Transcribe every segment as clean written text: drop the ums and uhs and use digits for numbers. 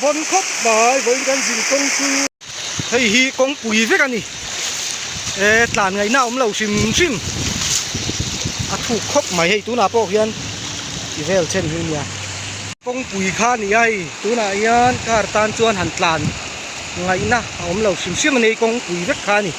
bon khawp mai vawiin kan zin kawng chu. Hei hi kawngpui vek a ni. E tlan ngaihna a awm lo hrim hrim. A thuk khawp mai hei tunah pawh hian ti vel then hi nia. Kawngpui kha a ni a hei tunah hian car tan chuan han tlan ngaihna a awm lo hrim hrim a ni kawngpui vek kha a ni.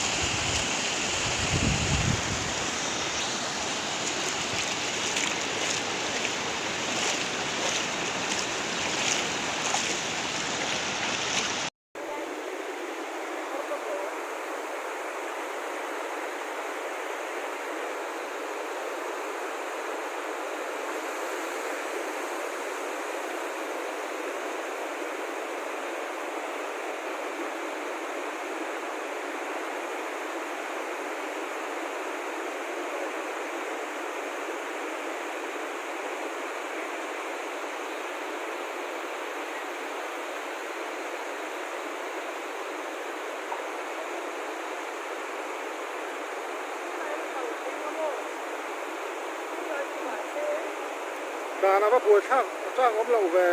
Dan a va buai thlak chak awm loh ve.